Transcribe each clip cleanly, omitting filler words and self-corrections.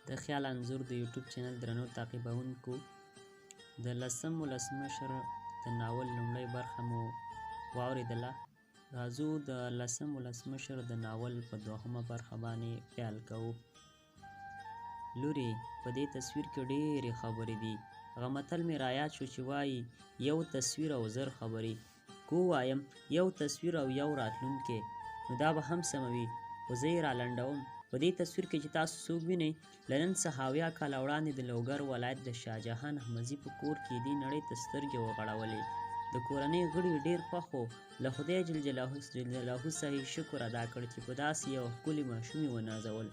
د خیال انځور د یوټیوب چینل درنو تعقیبوونکو، د لسم ولسمشر د ناول لومړۍ برخه مو واورېدله. راځو د لسم ولسمشر د ناول په دوهمه برخه باندې پیل کوو. لورې، په دې تصویر کې ډېرې خبرې دي. هغه متل مې رایاد شو چې وایي یو تصویر او 1000 خبرې. که ووایم یو تصویر او یو راتلونکی، نو دا به هم سمه وي، خو زه یې رالنډوم. په دې تصویر کې چې تاسو څوک وینئ، له نن څخه 70 کاله وړاندې د لوګر ولایت د شاه جهان احمدزي په کور کې دې نړۍ ته سترګې وغړولې. د کورنۍ غړي ډېر خوښ وو، له خدای جل جلاله څخه یې شکر ادا کړ چې په داسې یوه ښکلې ماشوم یې ونازول.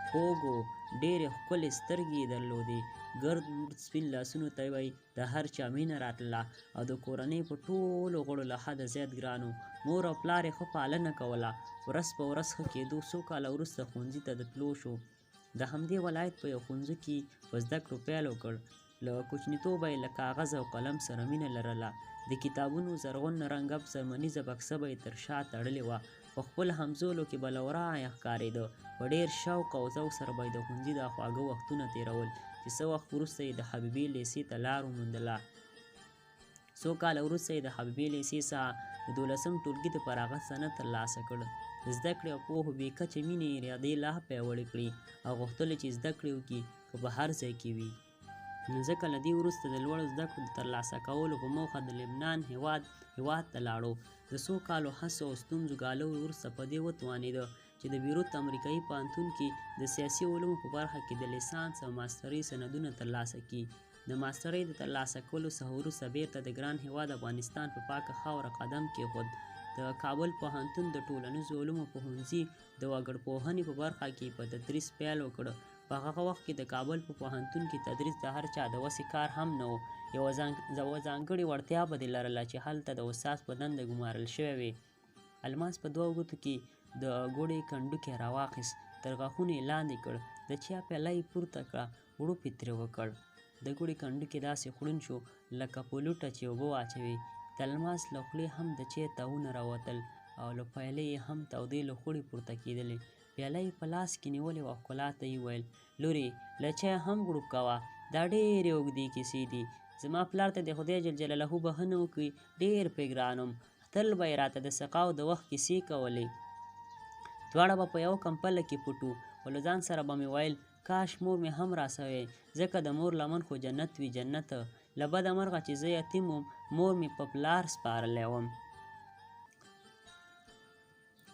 خوږ و، ډېرې ښکلې سترګې یې درلودې، ګرد ورد سپین لاسونو ته به یې د هر چا مینه راتلله او د کورنۍ په ټولو غړو له حده زیات ګران و. مور او پلار یې ښه پالنه کوله. ورځ په ورځ ښه کېدو. څو کاله وروسته ښوونځي ته د تلو شو. د همدې ولایت په یو ښوونځي کې په زده کړو پیل وکړ. له کوچنیتوبه یې له کاغذ او قلم سره مینه لرله. د کتابونو زرغون رنګه څرمنیزه بکسه به یې تر شا تړلې وه. په خپل همزولو کې به له ورایه ښکارېده. په ډېر شوق او ذوق سره به یې د ښوونځي دا خواږه وختونه تېرول چې څه وخت وروسته یې د حبیبې لیسې ته لار وموندله. څو کاله وروسته یې د حبیبې لیسې څخه د 12 ټولګي د فراغت سند ترلاسه کړ. د زده کړې او پوهو بې کچې مینې یې ارادې لا پیاوړې کړې او غوښتل یې چې زده کړې وکړي، که په هر ځای کې وي. نو ځکه له دې وروسته د لوړو زده کړو د ترلاسه کولو په موخه د لبنان هېواد ته لاړو. د څو کالو هڅو او ستونزو ګاللو وروسته په دې وتوانېده چې د بیروت امریکایي پوهنتون کې د سیاسي علومو په برخه کې د لیسانس او ماسترۍ سندونه ترلاسه کړي. د ماسترۍ د ترلاسه کولو څخه وروسته بیرته د ګران هېواد افغانستان په پاکه خاوره قدم کېښود. د کابل پوهنتون د ټولنیزو علومو پوهنځي د وګړپوهنې په برخه کې په تدریس پیل وکړ. په هغه وخت کې د کابل په پوهنتون کې تدریس د هر چا د وسې کار هم نه و. یوه ځانګړې وړتیا به دې لرله چې هلته د استاد په دنده ګمارل شوی وې. الماس په دوو ګوتو کې د ګوړې کنډوکی راواخیست، تر غاښونو یې لاندې کړ، د چای پیاله یې پورته کړه، غوړپ یې ترې وکړ. د ګوړې کنډوکی داسې خوړین شو لکه په لوټه چې اوبه واچوې. د الماس له خولې هم د چای تاوونه راوتل او له پیالې یې هم تودې لوخړې پورته کېدلې. پیاله یې په لاس کې نیولې وه. ښکلا ته یې وویل، لورې، له چایه هم غوړپ کوه، دا ډېرې اوږدې کیسې دي. زما پلار ته دې خدای جل جلاله بښنه وکړي، ډېر پرې ګران وم. تل به یې راته د سقاو د وخت کیسې کولې. دواړه به په یوه کمپله کې پټ وو، خو له ځان سره به مې ویل، کاش مور مې هم راسوی، ځکه د مور لمن خو جنت وي، جنت. له بده مرغه چې زه یتیم وم، مور مې په پلار سپارلی وم.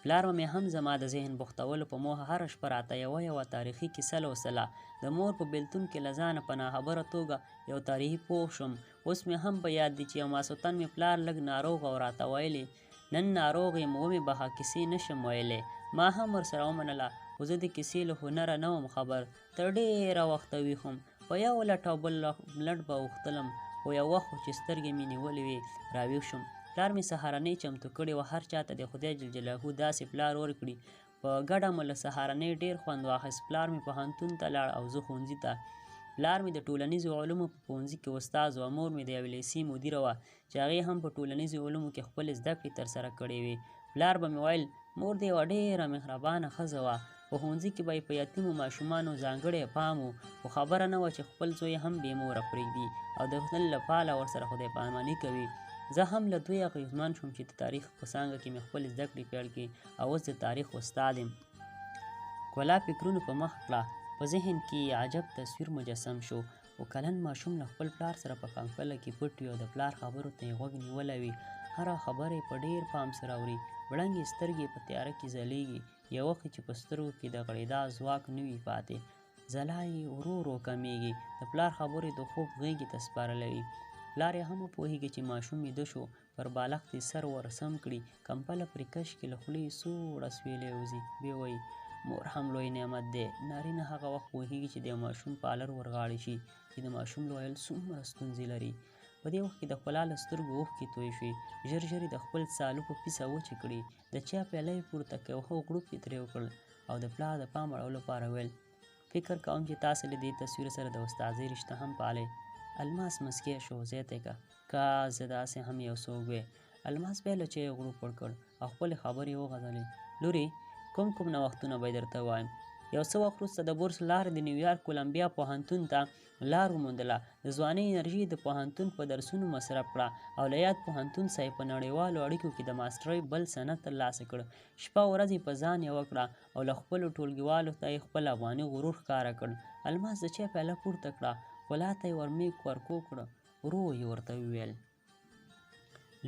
پلار به مې هم زما د ذهن بوختولو په موخه هره شپه راته یوه یوه تاریخي کیسه لوستله. د مور په بېلتون کې له ځانه په ناخبره توګه یو تاریخي پوه شوم. اوس مې هم په یاد دي چې یو ماسوتن مې پلار لږ ناروغ او راته ویلې، نن ناروغ یم، ومې بخښه، کیسې نه شم ویلی. ما هم ورسره ومنله، خو زه د کیسې له هنره نه وم خبر. تر ډېره وخته ویښ وم، په یو لټ او بل لټ به اوښتلم، خو یو وخت چې سترګې مې نیولې وې راویښ شوم. پلار مې سهارنۍ چمتو کړې وه. هر چاته د خدای جل جلاله داسې پلار ورکړي. په ګډه مو له سهارنۍ ډېر خوند واخیست. پلار مې پوهنتون ته لاړ او زه ښوونځي ته. پلار مې د ټولنیزو علومو په پوهنځي کې استاد و. مور مې د یوې لیسې مدیره وه چې هغې هم په ټولنیزو علومو کې خپلې زده کړې ترسره کړې وې. پلار به مې ویل، مور دې یوه ډېره مهربانه ښځه وه. په ښوونځي کې به یې په یتیمو ماشومانو ځانګړی پام و، خو خبره نه وه چې خپل زوی هم بې موره پرېږدي او د تل لپاره ورسره خدای پاماني کوي. زه هم له دوی اغېزمن شوم چې د تاریخ په څانګه کې مې خپلې زده کړې پیل کړې او اوس د تاریخ استاد یم. ښکلا فکرونو په مخ کړه. په ذهن کې یې عجب تصویر مجسم شو. اوه کلن ماشوم له خپل پلار سره په کمپله کې پټ وي او د پلار خبرو ته یې غوږ نیولی وي. هره خبره یې په ډېر پام سره اوري. وړانګې سترګې یې په تیاره کې ځلېږي. یو وخت چې په سترګو کې د غړېدا ځواک نه وي پاتې، ځلا یې ورو ورو کمېږي. د پلار خبرې د خوب غېږې ته سپارلی وي. پلار یې هم وپوهېږي چې ماشوم ویده شو، پر بالښت یې سر ور سم کړي، کمپله پرې کش کړي، له خولې یې سوړ اسوېلی وځي. بیا وایي، مور هم لوی نعمت دی. نارینه هغه وخت پوهېږي چې د یو ماشوم پالر ورغاړې شي، چې د ماشوم لویول څومره ستونزې لري. په دې وخت کې د ښکلا له سترګو اوښکې توی شوې. ژر ژر یې د خپل سالو په پیڅه وچې کړې. د چای پیاله یې پورته کړه، یو ښه غوړپ یې ترې وکړ او د پلار د پام اړولو لپاره وویل، فکر کوم چې تاسې له دې تصویر سره د استادۍ رشته هم پالئ. الماس مسکی شو، زیاته یې کړه، کاش زه داسې هم یو څوک وی. الماس بیا له چایو غوړپ وکړ او خپلې خبرې یې وغځولې. لورې، کوم کوم نوښتونه به یې درته ووایم؟ یو څه وخت وروسته د بورس له لارې د نیویارک کولمبیا پوهنتون ته لار وموندله. د ځوانۍ انرژي یې د پوهنتون په درسونو مصرف کړه او له یاد پوهنتون څخه یې په نړیوالو اړیکو کې د ماسټرۍ بل سند ترلاسه کړ. شپه او ورځ یې په ځان یوه کړه او له خپلو ټولګیوالو ته یې خپل افغاني غرور ښکاره کړ. الماس د چای پیاله پورته کړه، ښکلا ته یې ورمېږ ورکوږ کړ، ورو یې ورته وویل.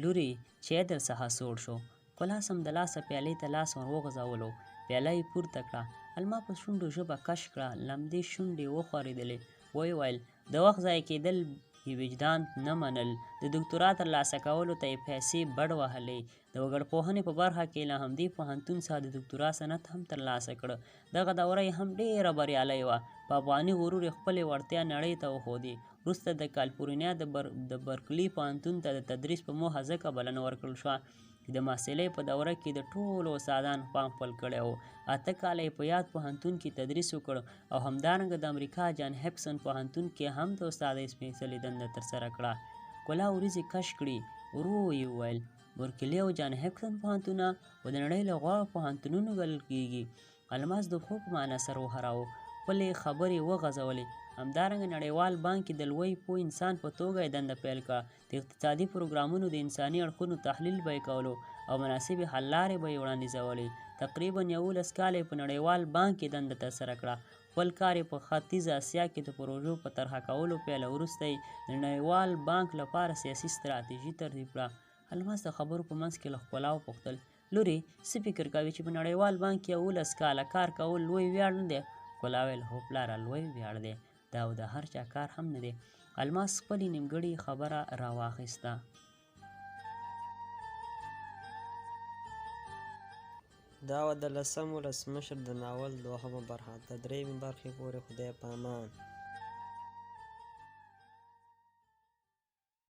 لورې! چای درڅخه سوړ شو. ښکلا سمدلاسه پیالې ته لاس ور وغځولو، پیاله یې پورته کړه. الماس په شونډو ژبه کش کړه، لمدې شونډې یې وښورېدلې، ویې ویل، د وخت ضایع کېدل یې وجدان نه منل. د دوکتورا ترلاسه کولو ته یې پیسې بډ وهلې. د وګړپوهنې په برخه کې یې له همدې پوهنتون څخه د دوکتورا سند هم ترلاسه کړ. دغه دوره یې هم ډېره بریالۍ وه. په افغاني غرور یې خپلې وړتیا نړۍ ته وښودې. وروسته د کالیفورنیا د برکلي پوهنتون ته د تدریس په موخه ځکه بلنه ورکړل شوه چې د محصلۍ په دوره کې د ټولو استادانو پام خپل کړی و. 8 کاله یې په یاد پوهنتون کې تدریس وکړ او همدارنګه د امریکا جان هپکسن پوهنتون کې هم د استادۍ سپېڅلې دنده ترسره کړه. ښکلا وریځې کش کړې، ورو یې وویل، برکلي او جان هپکسن پوهنتونه خو د نړۍ له غوره پوهنتونونو ګڼل کېږي. الماس د هو په مانا سر وښوراوه، خپلې خبرې یې وغځولې. همدارنګه نړیوال بانک کې د لوی پوه انسان په توګه یې دنده پیل کړه. د اقتصادي پروګرامونو د انساني اړخونو تحلیل به یې کولو او مناسبې حل لارې به یې وړاندیزولې. تقریباً 11 کاله یې په نړیوال بانک کې دنده ترسره کړه. خپل کار یې په ختیځه اسیا کې د پروژو په طرحه کولو پیل او وروسته یې د نړیوال بانک لپاره سیاسي ستراتیژي ترتیب کړه. الماس د خبرو په منځ کې له ښکلا وپوښتل، لورې، څه فکر کوې چې په نړیوال بانک کې 11 کاله کار کول لوی ویاړ نه دی؟ ښکلا ویل، هو پلاره، لوی ویاړ دی. دا او د هر چا کار هم نه دی. الماس خپلې نیمګړې خبره راواخیسته. دا وه د لسم ولسمشر د ناول دوهمه برخه. تر درېیمې برخې پورې خدای په امان.